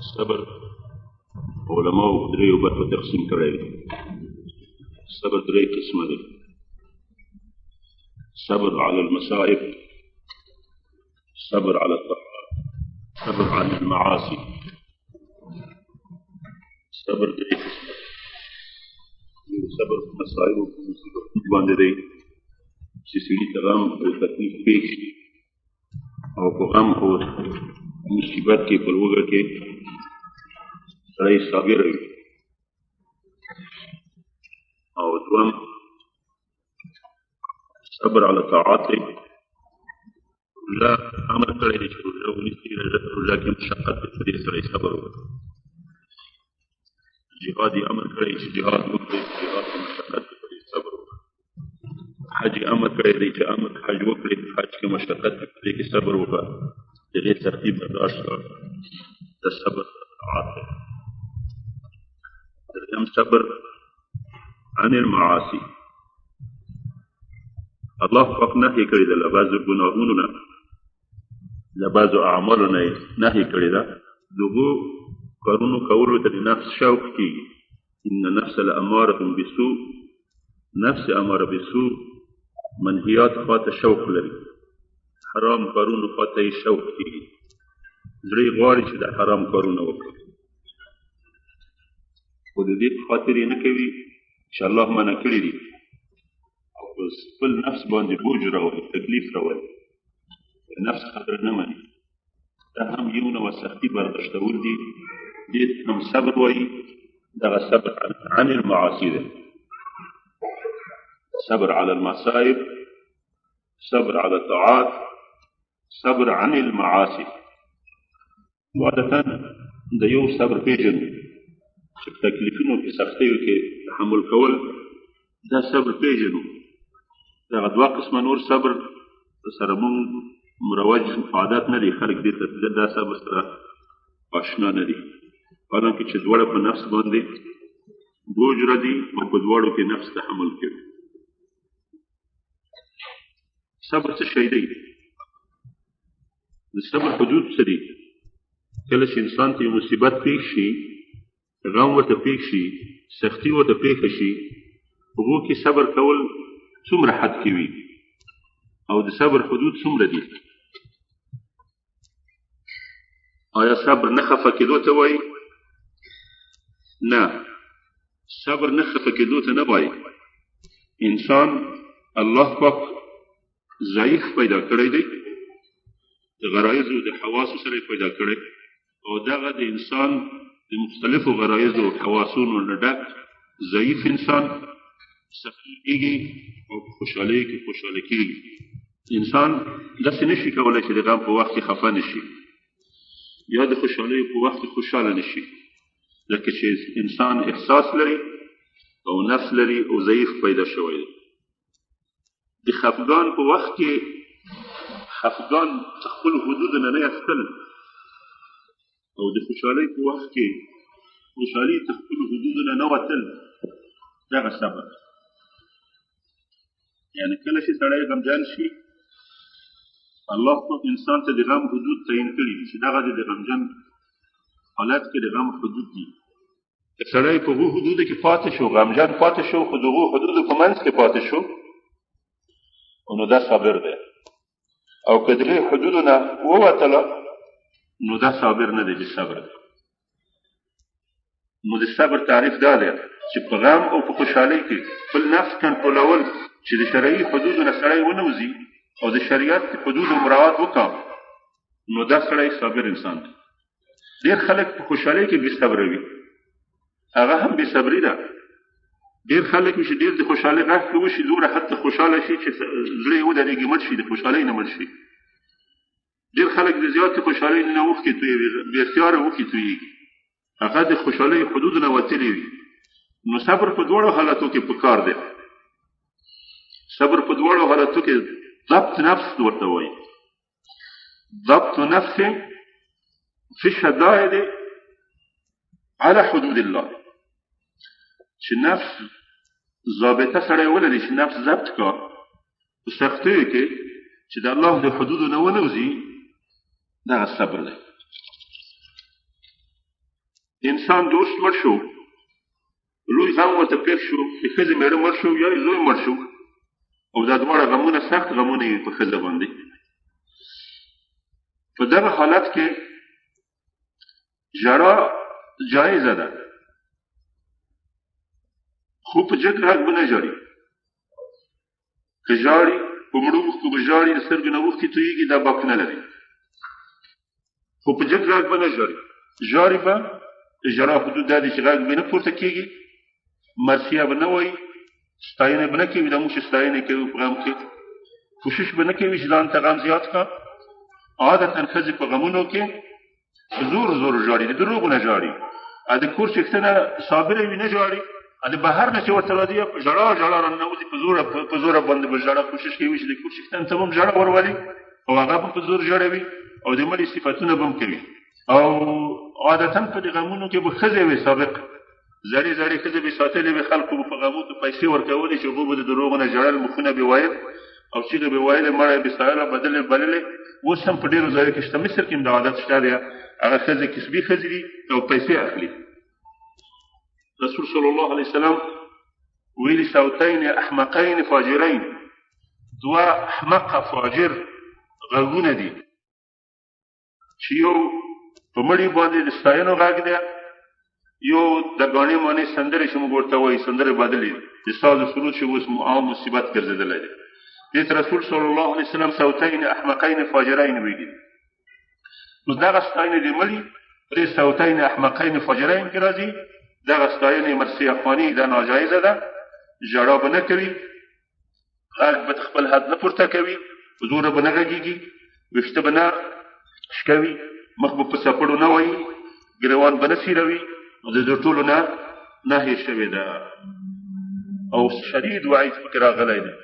صبر علماو په دریو برخو تقسیم کړی دی. صبر درې قسمه دی. صبر على المصائب، صبر على الطاعات، صبر عن المعاصي. صبر درې قسمه دی. یو صبر په مصائب او په مصیبتونو باندې دی چې سړي ته غم او تکلیف پېښ شي او په غم او مصیبت کې په لوږه کې سړی صابر وي. او دوم صبر على طاعات دی. روژه امر کړی دی چې روژه ونیسي، روژه کې مشقت دی، په دې سړی صبر وکړي. جهاد یې امر کړی چې جهاد وکړي، جهاد کې مشقت دی، په دې صبر وکړي. حج یې امر کړی دی چې امر حج وکړي، حج کې مشقت دی، په دې کې صبر وکړه، د دې سختي برداشت کړه، د صبر طاعت دی. دریم صبر عن المعاصي. الله پاک نهي کړې ده له بعضو ګناهونو نه، له بعضو اعمالو نه یې نهي کړې ده. دغو کارونو کولو ته د نفس شوق کېږي. ان النفس لاماره بالسوء، نفس اماره بالسوء منهیات خواته شوق لري، حرام کارونو خواته یې شوق کېږي، زړه یې غواړي چې د حرام کارونه وکړي، خو د دې په خاطر یې نه کوي چې الله منع کړي دي او په خپل نفس باندې بوج راولي، تکلیف راولي، د نفس خبره نه مني. دا هم یو نوع سختي برداشتول دي، دې ته هم صبر وایي. دغه صبر عن المعاصي دی، صبر على المصائب، صبر على الطاعات، صبر عن المعاصي. عادتا د یو صبر پېژنو چې په تکلیفونو کې سختیو کې تحمل کول، دا صبر پېژنو. دغه دوه قسمه نور صبر سره مونږ مروج عادت نه دی، خلک دې ته دا صبر سره آشنا نه دي، حالانکه چې دواړه په نفس باندې بوج راځي او په دواړو کې نفس تحمل کوي. صبر څه شی دی؟ د صبر حدود څه دي؟ کله چې انسان ته یو مصیبت پېښ شي، غم ورته پېښ شي، سختي ورته پېښه شي، هغو کې صبر کول څومره حد کې وي او د صبر حدود څومره دي؟ آیا صبر نه خفه کېدو ته وایي؟ نه، صبر نه خفه کېدو ته نه وایي. انسان الله پاک ضعیف پیدا کړی دی، د غرایزو د حواسو سره یې پیدا کړی، او دغه د انسان د مختلفو غرایزو حواسونو نه ډک ضعیف انسان سخي کېږي او په خوشحالۍ کې خوشحاله کېږي. انسان داسې نه شي کولی چې د غم په وخت کې خفه نه شي یا د خوشحالۍ په وخت کې خوشحاله نه شي، ځکه چې انسان احساس لري او نفس لري او ضعیف پیدا شوی دی. د خفګان په وخت کې خفګان خپل حدود نه نه ایستل او د خوشحالۍ په وخت کې خوشحالي ته خپل حدود نه نه وتل، دغه صبر. یعنی کله چې سړی غمجن شي، الله پاک انسان ته د غم حدود تعین کړي دي چې دغه د غمجن حالت کې د غم حدود دي. که سړی په هغو حدودو کې پاتې شو، غمجن پاتې شو، خو د هغو حدودو په منځ کې پاتې شو، نو دا صابر دی. او که د هغې حدودو نه ووتله، نو دا صابر نه دی، بې صبر دی. نو د صبر تعریف دا دی چې په غم او په خوشحالۍ کې خپل نفس کنټرولول، چې د شرعي حدودو نه سړی ونه وځي او د شریعت حدودو مراعات وکړه، نو دا سړی صابر انسان دی. ډېر خلک په خوشحالۍ کې بې صبره وي، هغه هم بې صبري ده. ډېر خلک وي چې ډېر د خوشحالۍ غږ کې وشي، دومره حتی خوشحاله شي چې زړه یې ودرېږي، مړ شي، د خوشحالۍ نه مړ شي. ډېر خلک د زیاتې خوشحالۍ نه اوښکې تویوي، بې اختیاره اوښکې تویېږي، هغه د خوشحالۍ حدود نه وتلي وي. نو صبر په دواړو حالتو کې پکار دی. صبر په دواړو حالتو کې ضبط نفس ورته وایي، ضبط نفس في الشدائد على حدود الله، چې نفس ضابطه سړی ولري، چې نفس ضبط کا په سختیو کې چې د الله د حدودو نه ونه وځي، دغه صبر دی. انسان دوست مړ شو، لوی غم ورته پېښ شو، د ښځې مېړه مړ شو یا یې زوی مړ شو، او دا دواړه غمونه سخت غمونه وي په ښځه باندې. په دغه حالت کې ژړا جایزه ده، خو په جګ غږ به نه ژاړي. که ژاړي په مړو اوښکو به ژاړي، د سترګو نه اوښکې تویېږي، دا باک نه لري. خو په جګ غږ به نه ژاړي، ژاړي به د ژړا حدود دا دي چې غږ به نه پورته کېږي، مرثیه به نه وایي، ستاینه به نه کوي. دا موږ چې ستاینه کوي په غم کې، کوشش به نه کوي چې ځان ته غم زیات کړه. عادتا ښځې په غمونو کې زور زور ژاړي، د دروغو نه ژاړي. د کور څښتنه صابره وي، نه ژاړي. د بهر نه چې ورته راځي په ژړا ژړا راننوځي، په زوره باندې به ژړا کوشش کوي چې د کور څښتن ته به هم ژړا ورولي او هغه به په زور ژړوي او د مړي صفتونه به هم کوي. او عادتا په دې غمونو کې به ښځې وي سابق، زړې زړې ښځې به ساتلې وي، خلکو به په غمو کې پیسې ورکولې چې هغو به د دروغو نه ژړل، مخونه به ویل او چیغې به ویلې، مړی به ستایله، بدلې بللې. اوس هم په ډېرو ځایو کې شته، مصر کې هم دا عادت شته دی، هغه ښځې کسبي ښځې دي او پیسې اخلي. رسول صلی الله علیه وسلم ویلي صوتین احمقین فاجرین، دوه احمقه فاجر غږونه دي چې یو په مړي باندې د ستاینو غږ دی، یو د ګاڼې مانې سندرې چې موږ ورته وایي، سندرې بدلې د ساز و سرود چې اوس عام مصیبت ګرځېدلی دی. دې ته رسول صلی الله علیه وسلم صوتین احمقین فاجرین ویلي. نو دغه ستاینې د مړي په دې صوتین احمقین فاجرین کې راځي. دغه ستاینې مرثیه خواني دا ناجایزه ده، ژړا به نه کوي، غږ به خپل حد نه پورته کوي، په زوره به نه غږېږي، ویښته به نه شکوي، مخ به په څپړو نه وایي، ګریوان به نه څیروي. نو د دې ټولو نه نهې شوې ده او شدید وعید پکې راغلی دی.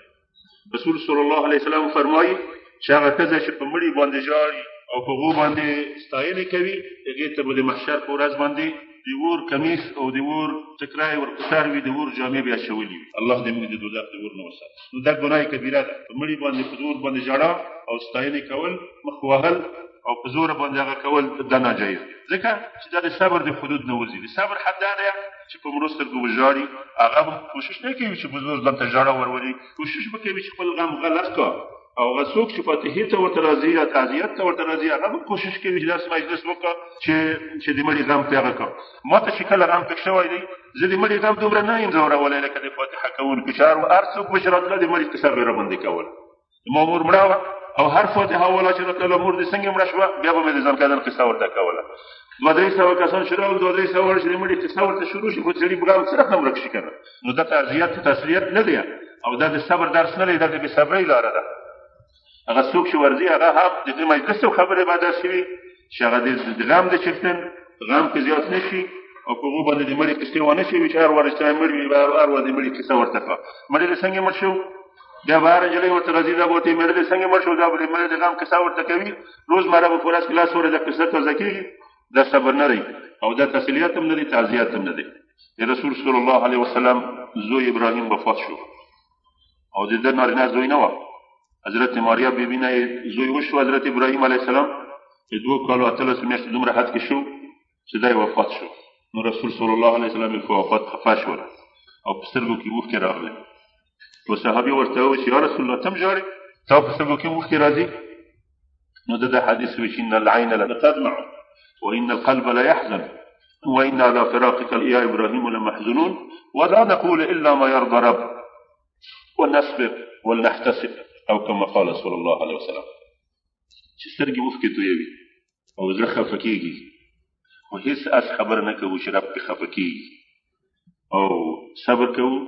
رسول صلی الله علیه وسلم فرمایي چې هغه ښځه چې په مړي باندې ژاړي او په هغو باندې ستاینې کوي، هغې ته به د محشر په ورځ باندې د اور کمیس او د اور ټکری ور په سر وي، د اور جامې به اچولې وي. الله دې موږ د دوزخ د اور نه وساتي. نو دا ګناه کبیره ده، په مړي باندې په زور باندې ژړا او ستاینې کول، مخ وهل او په زوره باندې هغه کول، دا ناجایز دی، ځکه چې دا د صبر د حدود نه وځي. د صبر حد دا دی چې په مړو سترګو به ژاړي، هغه به کوشش نه کوي چې په زور ځان ته ژړا ورولي، کوشش به کوي چې خپل غم غلط کړه. او هغه څوک چې فاتحې ته ورته راځي یا تعزیت ته ورته راځي، هغه به کوشش کوي چې داسې مجلس وکړه چې د مړي غم پرې هغه کړه. ما ته چې کله غم پېښ شوی دی، زه د مړي غم دومره نه یم ځورولی لکه د فاتحه کوونکو چې هر څوک به چې راتله د مړي قصه به یې راباندې کوله. ما مور مړه وه او هر فاتحه والا چې راتله مور دې څنګه مړه شوه، بیا به مې د ځان کېدل قصه ورته کوله. 200-300 کسان چې راغلل، 200-300 چې د مړي قصه ورته شروع شي، خو سړي غم څه رقم ورک شي که نه. نو دا تعزیت تسلیت نه دی او دا د صبر درس نه دی، دا د بې صبرۍ لاره ده. هغه څوک چې ورځي هغه هم د دې مجلس او خبرې به داسې وي چې هغه د غم د څښتن غم کې زیات نه شي او په هغو باندې د مړي قصې ونه شي چې هر وار چې مړ وي هر وار د مړي قصه ورته کړه. مړی دې څنګه مړ شو، بیا به هره نجلۍ ورته راځي، دا به ورته مړی دې څنګه مړ شو، دا به د مړي د غم قصه ورته کوي. روزمره به په ورځ کې لاس وره دا قصه تازه کېږي. دا صبر نه دی او دا تسلیت هم نه دی، تعزیت هم نه دی. د رسول صلی الله علیه وسلم زوی ابراهیم وفات شو او د ده نارینه زوی نه وه. حضرت ماریا بیبي نه یې زوی وشو. حضرت ابراهیم علیه السلام د 2 کالو 18 میاشتو دومره حد کې شو چې دی وفات شو. نو رسول صلی الله علیه وسلم یې په وفات خفه شول او په سترګو کې اوښکې راغلې. نو صحابي ورته وویل چې یا رسول الله ته هم ژاړې، تا په سترګو کې اوښکې راځي؟ نو ده دا حدیث ویل چې ان العین لتدمع وإن القلب ليحزن وإنا على فراقك يا إبراهيم لمحزونون ولا نقول إلا ما يرضى رب ونصبر ولنحتسب او كما قال صلى الله عليه وسلم. چې سترګې اوښکې تویوي او زړه خفه کېږي، خو هېڅ اس خبره نه کوو چې رب پرې خفه کېږي، او صبر کوو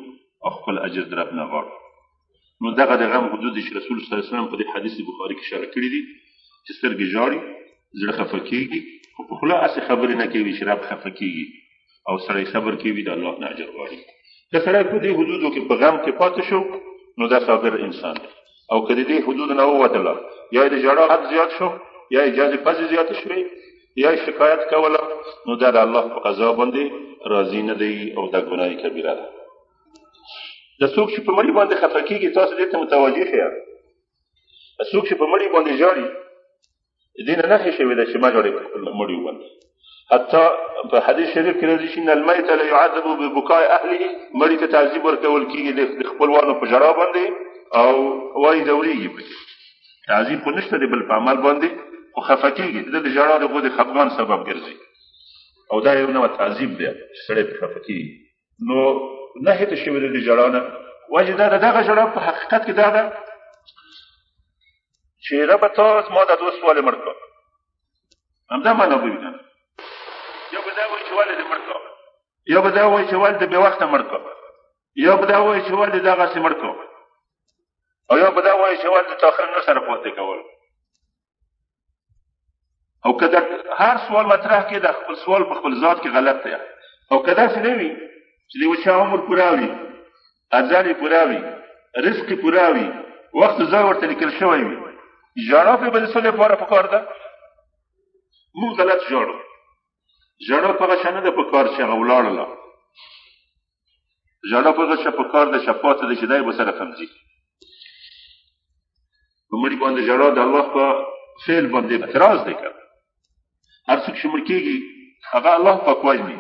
او خپل اجر د رب نه غواړو. نو دغه د غم حدود چې رسول صلی الله علیه وسلم په دې حدیث بخاري کې اشاره کړې دي چې سترګې ژاړي، زړه خفه کېږي، خو په خوله هسې خبرې نه کوي چې رب خفه کېږي، او سړی صبر کوي د الله نه اجر غواړي. که سړی په دې حدودو کې په غم کې پاتې شو نو دا صابر انسان دی، او که د دې حدودو نه ووتله، یا یې د ژړا حد زیات شو، یا یې جازې پزې زیاتې شوې، یا یې شکایت کوله، نو دا د الله په قضا باندې راضي نه دی او دا ګناه کبیره ده. د څوک چې په مړي باندې خفه کېږي، تاسو دې ته متوجه شئ، څوک چې په مړي باندې ژاړي، دې نه نهې شوې ده چې مه ژاړئ په خپل مړي باندې. حتی په حدیث شریف کې راځي چې ان المیت لا يعذب ببکاء اهله، مړي ته تعذیب ورکول کېږي د خپلوانو په ژړا باندې، او وایي ځورېږي پکې. تعذیب خو نشته د بل په عمل باندې، خو خفه کېږي، د ده د ژړا د هغو د خفګان سبب ګرځي، او دا یو نوع تعذیب دی چې سړی پرې خفه کېږي. نو نهې ته شوې ده د ژړا نه. وجه دا ده، دغه ژړا په حقیقت کې دا ده چې ربه تا زما دا دوست ولې مړ کړ، همدا معنا به وي که نه. یو به دا وایي چې ولې دې مړ کړ، یو به دا وایي چې ولې دې بې وخته مړ کړ، یو به دا وایي چې ولې دغسې مړ کړ، او یو به دا وایي چې ولې دې تاخر نه سره پاتې کول. او که دا هر سوال مطرح کې د خپل سوال په خپل ذات کې غلط دی. او که داسې نه وي چې د یو چا عمر پوره وي، اجل یې پوره وي، رزق یې پوره وي، وخت ځای ورته لیکل شوی وي، ژړا پرې به د څه لپاره پکار ده؟ موږ غلط ژاړو. ژړا په هغه شان نه ده پکار چې هغه ولاړله، ژړا په هغه شان پکار ده چې پاتې ده چې دی به سره خمځي. په مړي باندې ژړا د الله په فعل باندې اعتراض دی که هر څوک چې مړ کېږي هغه الله پاک وژني.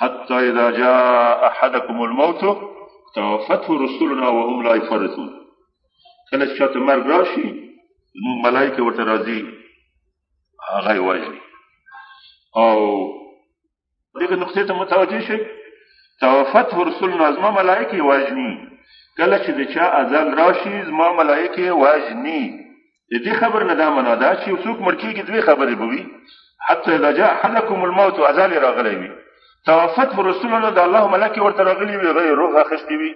حتی اذا جاء احدکم الموت توفته رسلنا وهم لا يفرطون. کله چې چاته مرګ راشي زموږ ملایکې ورته راځي هغه یې وژني. او دغه نقطې ته متوجه شئ، توفته رسلنا، زما ملایکې وژني. کله چې د چا اجل راشي زما ملایکې وژني. د دې خبر نه دا معنا ده چې یو څوک مړ کېږي دوې خبرې به وي، حتی اذا جاء احدکم الموت، اجل یې راغلی وي، توفته رسلنا، د الله ملایکې ورته راغلي وي، هغه یې روح اخیستې وي،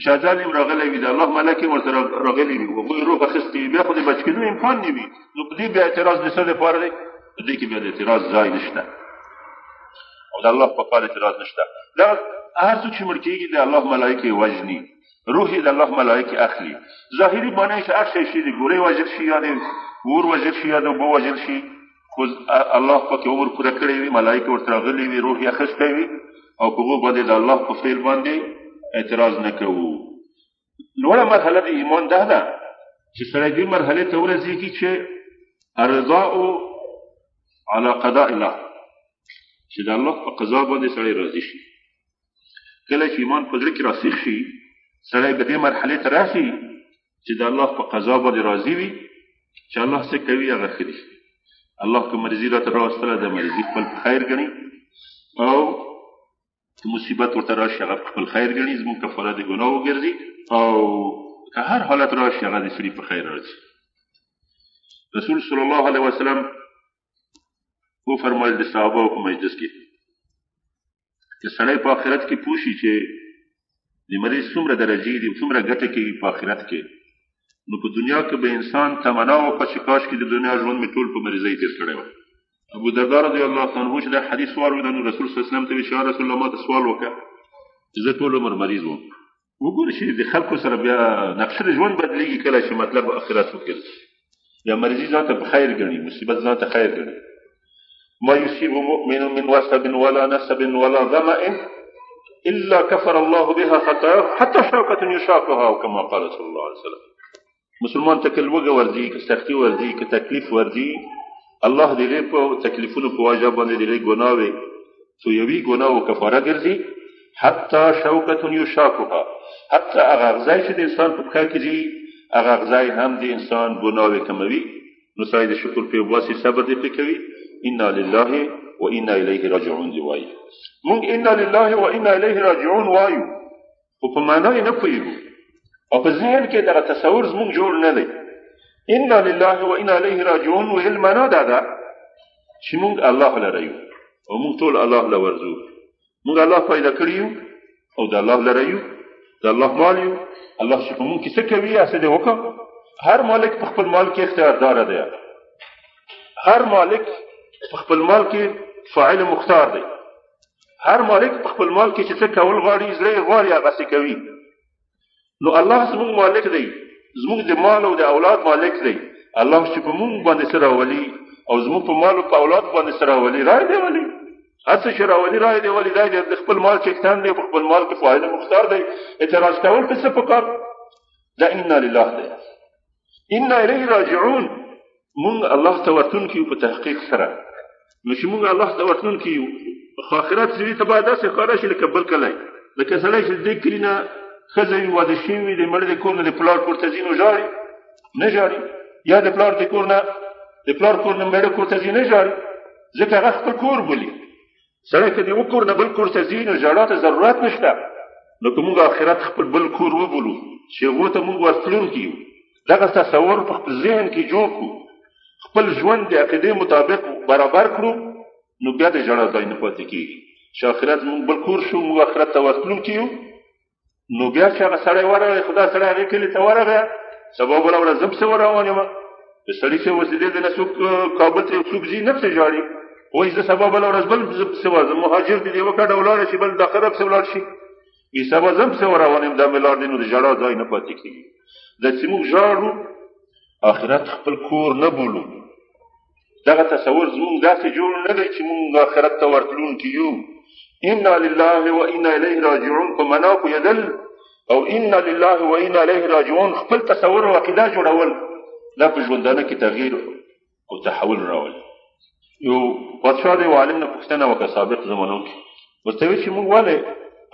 چې اجل یې راغلی وي، د الله ملایکې ورته راغلي وي، هغوی روح اخیستې وي، بیا خو د بچ کېدو امکان نه وي. نو په دې بیا اعتراض د څه لپاره دی؟ په دې کې بیا د اعتراض ځای نشته، او د الله په کار اعتراض نشته. دا هر څوک چې مړ کېږي د الله ملایکې وژني، روح یې د الله ملایکې اخلي. ظاهري معنی چې هر شی شي، د ګولۍ وژل شي، یا د اور وژل شي، یا د اوبو وژل شي، خو الله پاک عمر پوره کړی وي، ملایکې ورته راغلي وي، روح یې اخیستی وي، او په هغو باندې د الله په فعل باندې اعتراض نه کوو. لوړه مرحله د ایمان دا ده چې سړی دې مرحلې ته ورسېږي چې الرضاء على قضاء الله، چې د الله په قضا باندې سړی راضي شي. کله چې ایمان په زړه کې راسخ شي، سړی به دې مرحلې ته راشي چې د الله په قضا باندې راضي وي، چې الله څه کوي هغه ښه دي. الله که مرضي راته راوستله، د مرضي خپل په خیر ګڼي، او که مصیبت ورته راشي هغه په خپل خیر ګڼي، زموږ کفاره د ګناه وګرځي، او که هر حالت راشي هغه د سړي په خیر راځي. رسول صلی الله علیه وسلم وفرمایل د صحابه په مجلس کې که سړی په آخرت کې پوه شي چې د مریض څومره درجې دي، څومره ګټه کوي په آخرت کې، نو په دنیا کې به انسان تمنا وکړه چې کاش کې د دنیا ژوند مې ټول په مریضۍ تېر کړی وای. ابو درداء رضی الله عنه چې دا حدیث واورېد، نو رسول صلی الله علیه وسلم ته ویل چې یا رسول الله ما ته سوال وکړه چې زه ټول عمر مریض وم. وګورئ چې د خلکو سره بیا نقشه د ژوند بدلېږي کله چې مطلب آخرت وګرځي. بیا مریضي ځان ته په خیر ګڼي، مصیبت ځان ته خیر ګڼي. ما يصيب مؤمن من وسب ولا نسب ولا ظمأ إلا كفر الله بها خطاياه حتى شوكة يشاكها، أو كما قال صلى الله عليه وسلم. مسلمان ته که لوږه ورځي، که سختي ورځي، که تکلیف ورځي، الله د هغې په تکلیفونو په وجه باندې د هغې ګناوې تویوي، ګناوو کفاره ګرځي. حتی شوکة یشاکها، حتی هغه اغزی چې د انسان په پښه کې ځي، هغه اغزی هم د انسان ګناوې کموي. نو سړی د شکر پرې وباسي، صبر دې پرې کوي، انا لله و انا الیه راجعون دی وایي. مونږ انا لله و انا الیه راجعون وایو، خو په معنا یې نه پوهېږو، او په ذهن کې دغه تصور زموږ جوړ نه دی. انا لله و انا الیه راجعون ویل معنا دا ده چې مونږ الله لره یو، او مونږ ټول الله له ورځو. مونږ الله پیدا کړي یو، او د الله لره یو، د الله مال یو. الله چې په مونږ کې څه کوي هسې دې وکړه. هر مالک په خپل مال کې اختیاردار دی، هر مالک په خپل مال کې فاعل مختار دی، هر مالک په خپل مال کې چې څه کول غواړي، زړه یې غواړي هغسې کوي. نو الله زموږ مالک دی، زموږ د مال او د اولاد مالک دی. الله چې په مونږ باندې څه راولي او زموږ په مال او په اولاد باندې څه راولي، رای دی ولي، هر څه چې راولي رای دی ولي. دی د خپل مال څښتن دی، په خپل مال کې فاعل مختار دی. اعتراض کول په څه پکار؟ دا انا لله دی، انا الیه راجعون. مونږ الله ته ورتونکي یو په تحقیق سره. نو چې مونږ الله ته ورتونکي یو، خو آخرت سړي ته باید داسې ښکاره شي لکه بل کلی، لکه سړی چې د دې کلي نه ښځه وي، واده شوي وي، د مړه د کور نه د پلار کور ته ځي نو ژاړي نه ژاړي، یا د پلار د کور نه د پلار کور نه مېړه کور ته ځي نه ژاړي، ځکه هغه خپل کور بولي. سړی که د یوه کور نه بل کور ته ځي نو ژړا ته ضرورت نشته. نو که موږ آخرت خپل بل کور وبولو چې هغو ته موږ ورتلونکي یو، دغه تصور په خپل ذهن کې جوړ کړو، خپل ژوند د عقیدې مطابق برابر کړو، نو بیا د ژړا ځای نه پاتې کېږي چې آخرت موږ بل کور شو، موږ آخرت ته ورتلونکي یو. نو بیا چې هغه سړی ورغی، خو دا سړی هغې کلي ته ورغی، سبا بله ورځ زه پسې ور روان یم. د سړي چې اوس دې نه څوک کابل ته یو څوک ځي نه پسې ژاړي، وایي زه سبا بله ورځ بل زه پسې ورځم، مهاجر دې یوه کډه ولاړه شي بل د آخره پسې ولاړ شي، وایي سبا زه پسې ور روان یم، دا مې لار دی. نو د ژړا ځای نه پاتې کېږي. دا چې موږ ژاړو آخرت خپل کور نه بولو، دغه تصور زموږ داسې جوړ نه دی چې موږ آخرت ته ورتلونکي یو. انا لله و انا الیه راجعون په معنا پوهېدل او انا لله و انا الیه راجعون خپل تصور او عقیده جوړول، دا په ژوندانه کې تغییر او تحول راولي. یو پادشاه د یو عالم نه پوښتنه وکړه سابق زمانو کې، ورته ویل چې موږ ولې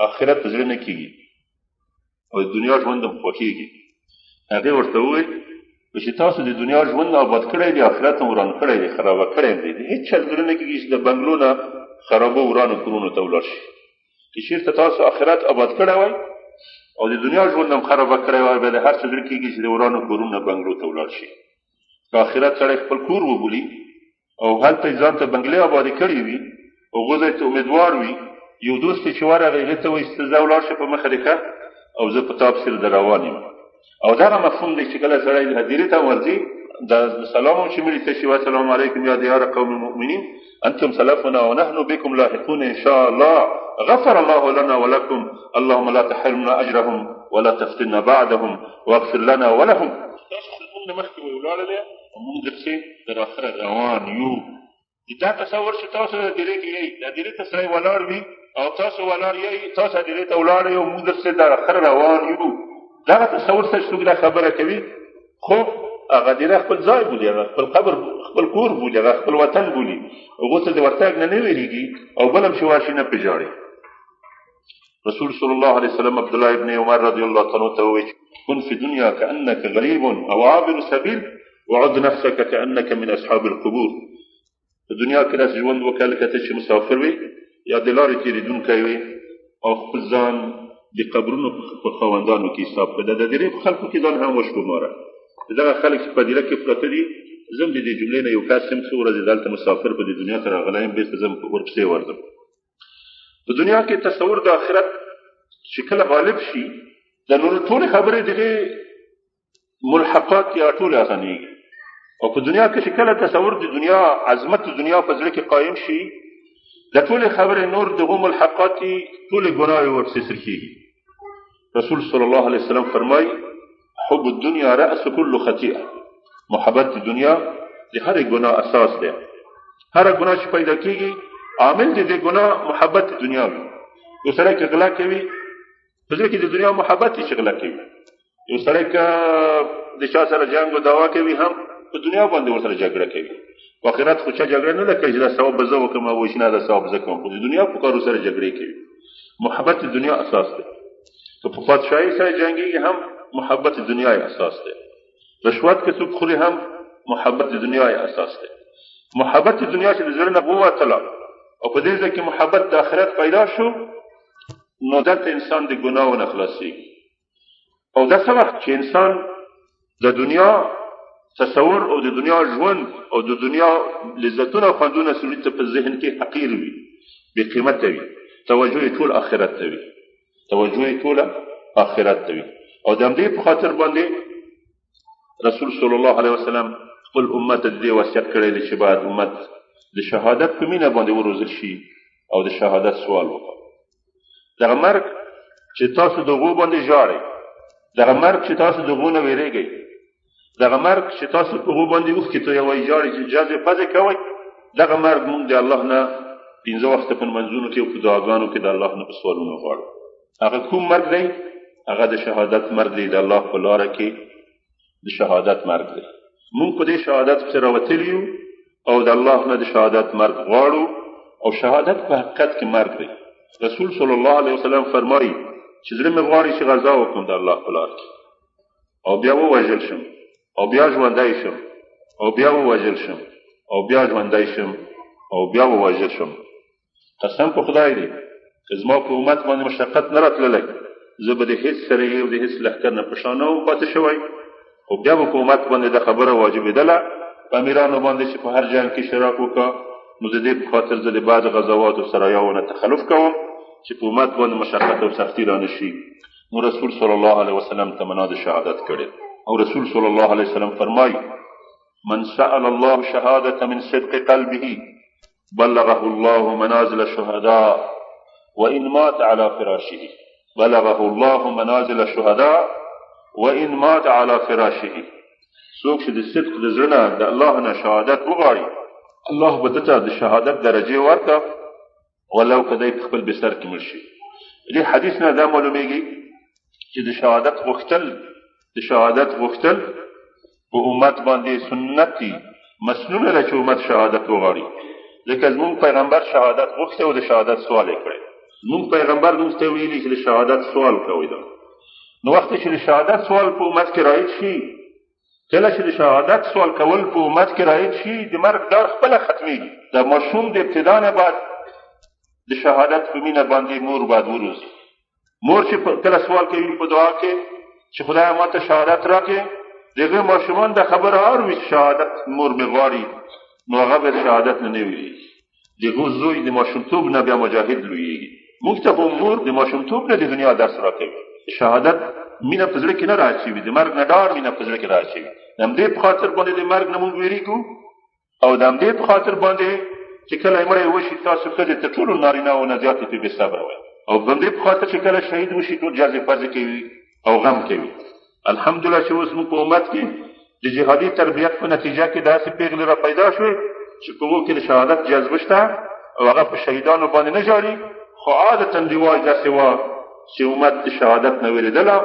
آخرت په زړه نه کېږي او د دنیا ژوند هم خوښېږي؟ هغې ورته وویل چې تاسو د دنیا ژوند آباد کړی دی، آخرت هم وران کړی دی، خرابه کړی هم دی. هېڅ چا زړه نه کېږي چې د بنګلو نه خرابو ورانو کورونو ته ولاړ شي. که چېرته تاسو آخرت آباد کړی وای او د دنیا ژوند هم خرابه کړی وای، بیا د هر څه زړه کېږي چې د ورانو کورونو نه بنګلو ته ولاړ شي. که آخرت سړی خپل کور وبولي او هلته یې ځان ته بنګلې آبادې کړې وي او هغو ځای ته امیدوار وي، یو دوست یې چې ورغی هغه ته وایي چې ته ځه ولاړ شه په مخه دې ښه او زه په تا پسې در روان یم. او دغه مفهوم دی چې کله سړی هدیرې ته ورځي، د سلام هم چې مړي ته شي، والسلام علیکم یا دیار قوم المؤمنین انتم سلفنا ونحن بكم لاحقون ان شاء الله، غفر الله لنا ولكم، اللهم لا تحرمنا اجرهم ولا تفتنا بعدهم واغفر لنا ولهم. تاسو خو زموږ نه مخکې وئ ولاړلې او موږ درپسې تر اخره روان یو. دا تصور چې تاسو د هدیرې کې یئ، د هدیرې ته سړی ولاړ وي او تاسو ولاړ یئ، تاسو هدیرې ته ولاړ یئ او موږ درپسې تر اخره روان یو، دغه تصور سره چې څوک دا خبره کوي، خو هغه هدیره خپل ځای بولي، هغه خپل قبر خپل کور بولي، هغه خپل وطن بولي، هغو ته د ورتګ نه نه وېرېږي او بل هم چې ورشي نه پرې ژاړي. رسول صلی الله علیه وسلم عبد الله ابن عمر رضی الله تعالی عنه ته وویل كن في دنيا كأنك غريب أو عابر سبيل وعد نفسك كأنك من أصحاب القبور. په دنیا کې داسې ژوند وکړه لکه ته چې مسافر وې یا د لارې تېرېدونکی وې او خپل ځان د قبرونو په خاوندانو کې حساب کړه. د هدیرې په خلکو کې ځان هم وشماره. دغه خلک چې په هدیره کې پراته دي، زه هم د دې جملې نه یو کس یم، څو ورځې دلته مسافر په دې دنیا ته راغلی یم، بېرته زه ورپسې ورځم. په دنیا کې تصور د آخرت چې کله غالب شي، د نورو ټولې خبرې دغې ملحقات یا ټولې اسانېږي. او په دنیا کې چې کله تصور د دنیا عظمت د دنیا په زړه کې قایم شي، د ټولې خبرې نور دغو ملحقات ټولې ګناوې ورپسې سر کېږي. رسول صلی الله علیه وسلم فرمایي حب الدنیا رأس كل خطیئه، محبت د دنیا د هرې ګناه اساس دی. هره ګناه چې پیدا کېږي عامل د دې ګناه محبت د دنیا وي. یو سړی که غلا کوي، په زړه کې د دنیا محبت دی چې غلا کوي. یو سړی که د چا سره جنګ او دعوا کوي، هم په دنیا باندې ورسره جګړه کوي. په آخرت خو چا جګړه نه ده کړې چې دا ثواب به زه وکړم او وایي چې نه دا ثواب زه کوم، خو د دنیا په کارو سره جګړې کوي. محبت د دنیا اساس دی. که په پادشاهي سره جنګېږي هم محبت د دنیا یې اساس دی. رشوت که څوک خوري هم محبت د دنیا یې اساس دی. محبت د دنیا چې د زړه نه ووتله او په دې ځای کې محبت د آخرت پیدا شو، نو دلته انسان د ګناهو نه خلاصېږي. او دا څه وخت چې انسان د دنیا تصور او د دنیا ژوند او د دنیا لذتونه او خوندونه سړي ته په ذهن کې حقیر وي، بې قیمته وي، توجه یې ټول آخرت ته وي، توجه یې ټوله آخرت ته وي. او د همدې په خاطر باندې رسول صلی الله علیه وسلم خپل امت ته د دې وصیت کړی دی چې باید امت د شهادت په مینه باندې وروزل شي او د شهادت سوال وکړي. دغه مرګ چې تاسو د هغو باندې ژاړئ، دغه مرګ چې تاسو د هغو نه وېرېږئ، دغه مرګ چې تاسو په هغو باندې اوښکې تویوئ، ژاړئ چې جزې پزې کوئ، دغه مرګ موږ د الله نه پنځه وخته په لمانځونو کې او په دعاګانو کې د الله نه په سوالونو غواړو. هغه کوم مرګ دی؟ هغه د شهادت مرګ دی، د الله په لاره کې د شهادت مرګ دی. موږ په دې شهادت پسې راوتلي یو او د الله نه د شهادت مرګ غواړو. او شهادت په حقیقت کې مرګ دی. رسول صلی الله علیه وسلم فرمایي چې زړه مې غواړي چې غزا وکړم د الله په لار کې، او بیا ووژل شم، او بیا ژوندی شم، او بیا ووژل شم، او بیا ژوندی شم، او بیا ووژل شم. قسم په خدای دی که زما په امت باندې مشقت نه راتللی، زه به د هېڅ سریې او د هېڅ لښکر نه په شا نه وم پاتې شوی، خو بیا به په امت باندې دا خبره واجبېدله په امیرانو باندې چې په هر جنګ کې شراک وکړه، نو د دې په خاطر زه د بعض غزواتو سرایاو نه تخلف کوم چې په امت باندې مشقت او سختي رانه شي. نو رسول صلی الله علیه وسلم تمنا د شهادت کړې، او رسول صلی الله علیه وسلم فرمایي من سأل الله شهادة من صدق قلبه بلغه الله منازل الشهداء وإن مات على فراشه. بلغه الله منازل الشهداء وإن مات على فراشه. څوک چې د صدق د زړه نه د الله نه شهادت وغواړي، الله به ده ته د شهادت درجې ورکړه ولو که دی په خپل بستر کې مړ شي. دې حدیث نه دا معلومیږي چې د شهادت غوښتل په امت باندې سنت دي، مسنونه ده چې امت شهادت وغواړي. ځکه زموږ پیغمبر شهادت غوښتی او د شهادت سوال یې کړی. زموږ پیغمبر موږ ته ویلي چې د شهادت سوال کوئ. دا نو وخت چې د شهادت سوال په امت کې رایج شي، کله چې د شهادت سوال کول په امت کې رایج شي، د مرګ ډار خپله ختمېږي. د ماشوم د ابتدا نه بعد د شهادت په مینه باندې مور باید وروزي. مور چې کله سوال کوي په دعا کې چې خدای ما ته شهادت راکړې، د هغې ماشومان دا خبره اوري چې شهادت مور مې غواړي، نو هغه به شهادت نه نه وېرېږي. د هغو زوی د ماشومتوب نه بیا مجاهد لویېږي. موږ ته خو مور د ماشومتوب نه د دنیا درس راکوي. شهادت مینه په زړه کې نه راچوي، د مرګ نه ډار مینه په زړه کې راچوي. د همدې په خاطر باندې د مرګ نه موږ وېرېږو، او د همدې په خاطر باندې چې کله یې مړی وشي، تاسو ښځې تر ټولو نارینهوو نه زیاتې پرې بې صبره وئ، او د همدې په خاطر چې کله شهید وشي ټول جزې پزې کوي او غم کوي. الحمدلله چې اوس موږ په امت کې د جهادي تربیت په نتیجه کې داسې پېغلې را پیدا شوې چې په هغو کې د شهادت جذبه شته او هغه په شهیدانو باندې نه ژاړي، خو عادتاً رواج داسې وه چې امت د شهادت نه وېرېدله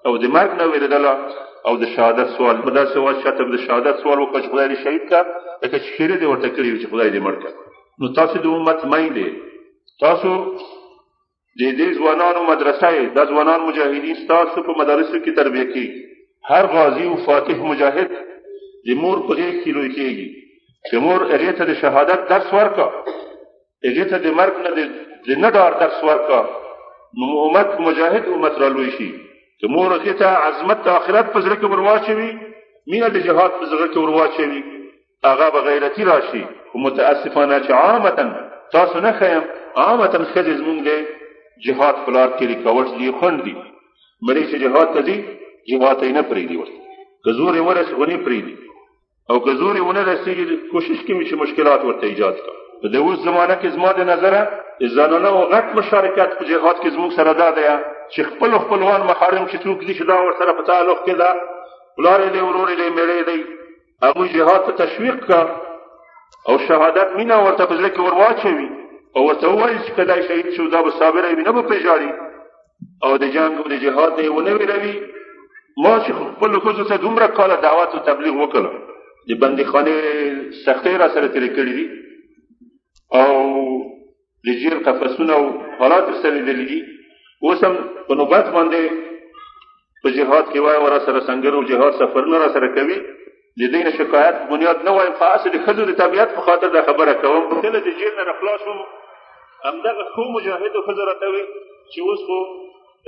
او د مرګ نه وېرېدله او د شهادت سوال په داسې وخت چاته د شهادت سوال وکړه چې خدای دې شهید کړه، لکه چې ښېرې دې ورته کړې وي چې خدای دې مړ کړه. نو تاسو د امت میندې، تاسو د دې ځوانانو مدرسه یې، دا ځوانان مجاهدین ستاسو په مدارسو کې تربیه کېږي. هر غازي او فاتح مجاهد د مور په غېږ کې لوی کېږي. چې مور هغې ته د شهادت درس ورکړه، هغې ته د مرګ نه د نه ډار درس ورکړه، نو امت مجاهد امت را لوی شي. چې مور هغې ته عظمت د آخرت په زړه کې ورواچوي، مینه د جهاد په زړه کې ورواچوي، هغه به غیرتي راشي. خو متاسفانه چې عامتاً تاسو نه ښیم، عامتاً ښځې زموږ د جهاد په لار کې رکاوټ دي، خنډ دي. مړی چې جهاد ته ځي، جهاد ته یې نه پرېږدي ورته، که زور یې ورسي خو نه پرېږدي، او که زور یې ونه رسېږي کوشش کوي چې مشکلات ورته ایجاد کړي. په دې اوس زمانه کې زما د نظره د زنانو غټ مشارکت په جهاد کې زموږ سره دا دی چې خپل خپلوان محارم چې څوک دي چې دا ورسره په تعلق کې ده، پلار یې دی، ورور یې دی، مېړه یې دی، هغوی جهاد ته تشویق کړه او شهادت مینه ورته په زړه کې ورواچوي او ورته ووایي چې که دی شهید شو دا به صابره وي، نه به پرې ژاړي او د جنګ او د جهاد نه یې ونه وېروي. ما چې خپلو ښځو ته دومره کاله دعوت او تبلیغ وکړ، د بندیخانې سختۍ را سره تېرې کړې دي او د جیل قفسونه او حالات سره لیدلي دي. اوس هم په نوبت باندې په جهاد کې وایم را سره سنګر او جهاد سفرونه را سره کوي. د دې نه شکایت بنیاد نه وایم، خو هسې د ښځو د طبیعت په خاطر دا خبره کوم. کله د جیل نه راخلاص شوم، همدغه ښو مجاهدو ښځو راته وویل چې اوس خو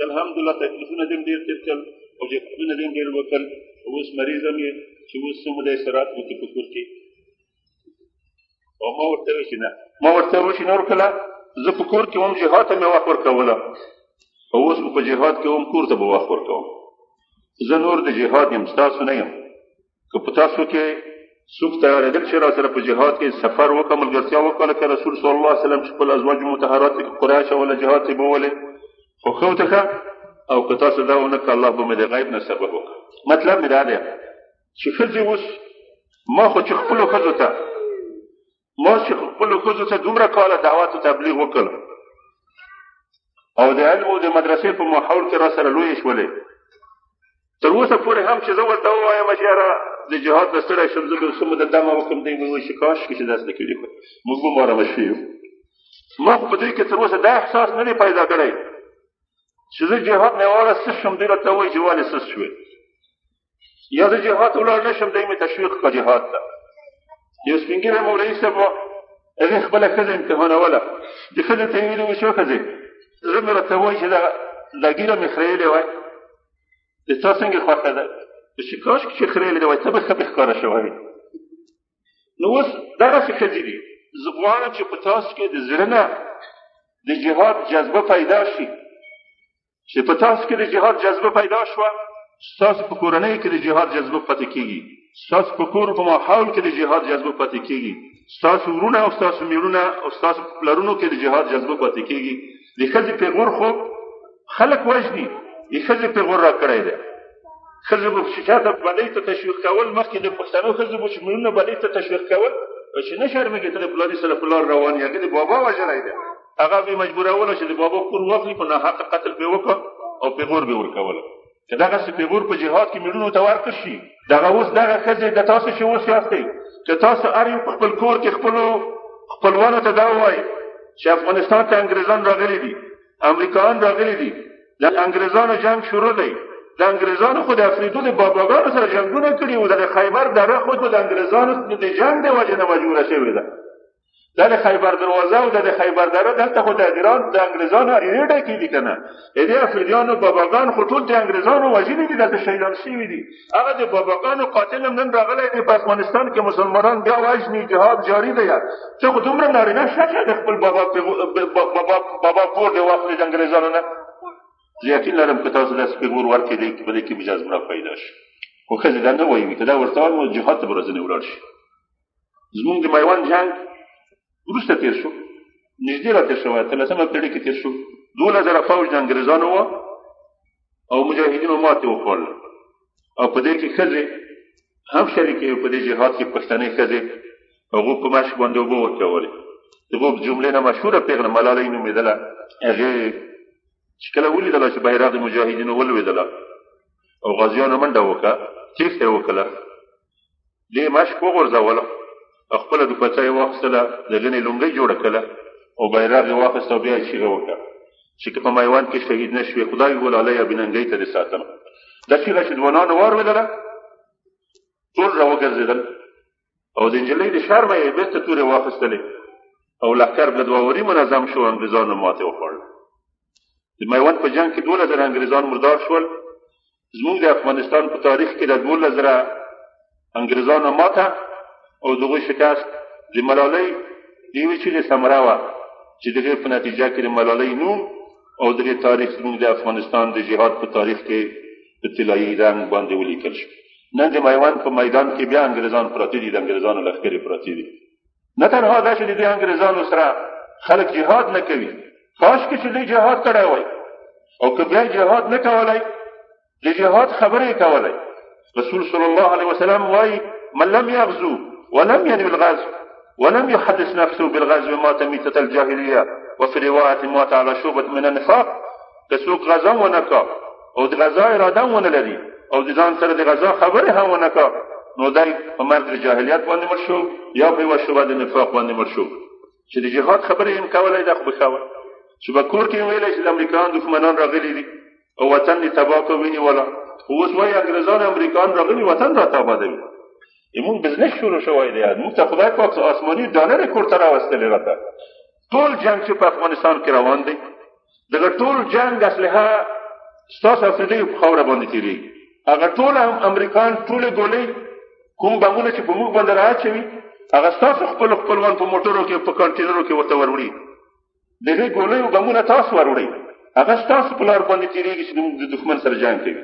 الحمدلله تکلیفونه دې هم ډېر تېر کړل او جهادونه دې هم ډېر وکړل، اوس مریض هم یې چې اوس څه موده استراحت وکړي په کور کې. او ما ورته وویل چې نه، ما ورته وویل چې نور کله زه په کور کې وم جهاد ته مې وخت ورکوله، او اوس به په جهاد کې وم کور ته به وخت ورکوم. زه نور د جهاد یم، ستاسو نه یم. که په تاسو کې څوک تیارېدل چې را سره په جهاد کې سفر وکړه، ملګرتیا وکړه، لکه رسول صلی الله علیه وسلم چې خپل ازواج مطهرات کې قریش ولا جهاد ته بولې، خو ښه ورته ښه. او که تاسو دا ونه کړه، الله به مې د غیب نه سبب وکړه. مطلب مې دا دی چې ښځې اوس، ما خو چې خپلو ښځو ته، ما چې خپلو ښځو ته دومره کاله دعوت او تبلیغ وکړ او د علم او د مدرسې په ماحول کې را سره لویې شولې، تر اوسه پورې هم چې زه ورته ووایم چې یاره د جهاد نه ستړی شم، زه به څه موده دمه وکړم، دی به وایي چې کاش کې چې داسې نه کړي، موږ به هم آرامه شوي یو. ما خو په دوی کې تر اوسه دا احساس نه دی پیدا کړی چې زه جهاد نه واړه څه شم، دوی راته وایي چې ولې څه شوې، یا زه جهاد ته ولاړ نه شم، دوی مې تشویق کړه جهاد ته. یو سپین ږیری مولوي صاحب و، هغې خپله ښځه امتحانوله، د ښځې ته یې ویلي وو چې وښځې زړه مې راته وایي چې دا ږیره مې خریلې وای، د تا څنګه خوښه ده؟ چې کاشکې چې خریلې وای ته به ښه پرې ښکاره شوی وې. نو اوس دغسې ښځې دي. زه غواړم چې په تاسو کې د زړه نه د جهاد جذبه پیدا شي، چې په تاسو کې د جهاد جذبه پیدا شوه، ستاسو په کورنۍ کې د جهاد جذبه پاتې کېږي، ستاسو په کور په ماحول کې د جهاد جذبه پاتې کېږي، ستاسو وروڼه او ستاسو مېړونه او ستاسو په پلرونو کې د جهاد جذبه پاتې کېږي. د ښځې پېغور خو خلک وژني، د ښځې پېغور راکړی دی. ښځې به چې چاته بدۍ ته تشویق کول، مخکې د پښتنو ښځو به چې مېړونه بدۍ ته تشویق کول، چې نه شرمېږي ته د پلاري سره په لار روان یې، هغه د بابا وژلی دی، هغه به یې مجبورولو چې د بابا کور واخلي، په ناحقه قتل پرې وکړه او پېغور به یې ورکوله. که دغسې پېغور په جهاد کې مېړونو ته ورکړ شي، دغه اوس دغه ښځې د تاسو چې اوس یاستئ، که تاسو هر یو په خپل کور کې خپلو خپلوانو ته دا ووایئ چې افغانستان ته انګریزان راغلي دي، امریکایان راغلي دي، د انګریزانو جنګ شروع دی، د انګریزانو خو د افریدو د باباګانو سره جنګونه کړي وو، د خیبر دره خو د انګریزانو د جنګ د وجې نه مجبوره شوې ده، دا د خیبر دروازه او د خیبر دره دلته خو د ایران د انګریزانو اریرې ډکې دي که نه، د دې افریدیانو باباګان خو ټول د انګریزانو وژلي دي، دلته شهیدان شوي دي. هغه د باباګانو قاتل هم نن راغلی دی په افغانستان کې مسلمانان بیا وژني، جهاد جاري دی. ته خو دومره نارینه ښه شه د خپل بابا بابا پور دې واخلې د انګریزانو نه. زه یقین لرم که تاسو داسې پېغور ورکړئ دی په دې کې به جذبه پیدا شي. خو ښځې دا نه وایي، که دا ورته وایم نو جهاد ته به راځنې ولاړ شي. زموږ د میوند جنګ وروسته تېر شو، نږدې را تېر شوی، اتلسمه پېړۍ کې تېر شو. 12,000 فوج د انګریزانو و او مجاهدینو ماتې وخوړله، او په دې کې ښځې هم شریکې وې. په دې جهاد کې پښتنې ښځې هغو په مشک باندې اوبه ورکولې. د هغو جملې نه مشهوره پېغله ملالۍ نومېدله، هغې چې کله ولیدله چې بیرغ د مجاهدینو ولوېدله او غازیانو منډه وکړه، تېښته یې وکړه، دې مشک وغورځوله او خپله دوپټه یې واخیستله، د هغې نه یې لونګۍ جوړه کړله او بیرغ یې واخیست او بیا یې چیغه وکړه چې که په میوند کې شهید نه شوې، خدای ګلالۍ او بیننګۍ ته دې ساتم. دا چیغه چې ځوانانو واورېدله، ټول راوګرځېدل او د نجلۍ د شرمه یې بېرته تورې واخیستلې او لښکر به دواوري منظم شو، انګریزانو ماتې وخوړله. د میوند په جنګ کې 12,000 انګریزان مردار شول. زموږ د افغانستان په تاریخ کې د 12,000 انګریزانو ماته او د هغوی شکست د ملالۍ د یوې چیغې ثمره وه چې د هغې په نتیجه کې د ملالۍ نوم او د هغې تاریخ زموږ د افغانستان د جهاد په تاریخ کې په طلایي رنګ باندې ولیکل شو. نن د میوند په میدان کې بیا انګریزان پراته دي، د انګریزانو لښکرې پراتې دي. نه تنها دا چې د دې انګریزانو سره خلک جهاد نه کوي، کاشکې چې دوی جهاد کړی وای، او که بیا جهاد نه کولی د جهاد خبرې یې کولی. رسول صلی الله علیه وسلم وایي من لم یغزو ولم ينوي الغزو ولم يحدث نفسه بالغزو مات ميتة الجاهلية، وفي رواية مات على شعبة من النفاق. که څوک غزا ونه کا او د غزا اراده ونه لري او د ځان سره د غزا خبرې هم ونه کا، نو دی په مرګ د جاهلیت باندې مړ شو یا په یوه شعبه د نفاق باندې مړ شو. چې د جهاد خبرې یې هم کولی دا خو به ښه وه چې په کور کې یې ویلی چې د امریکایان دښمنان راغلي دي او وطن دې تباه کړ ونیوله، خو اوس وایي انګریزان امریکایان راغلي وطن راته آبادوي. موږ بزنس شروع شوی دی، موږ ته خدای پاک آسماني ډالرې کور ته راوستلې. راته ټول جنګ چې په افغانستان کې روان دی، دغه ټول جنګ اسلحه ستاسو افریدیو په خاوره باندې تېرېږي. هغه ټول امریکان ټولې ګولۍ کوم بمونه چې په موږ باندې رااچوي، هغه ستاسو خپلو خپلوان په موټرو کې په کانټینرو کې ورته وروړي. د هغې ګولیو بمونه تاسو وروړئ، هغه ستاسو په لار باندې تېرېږي چې د دښمن سره جنګ کوي.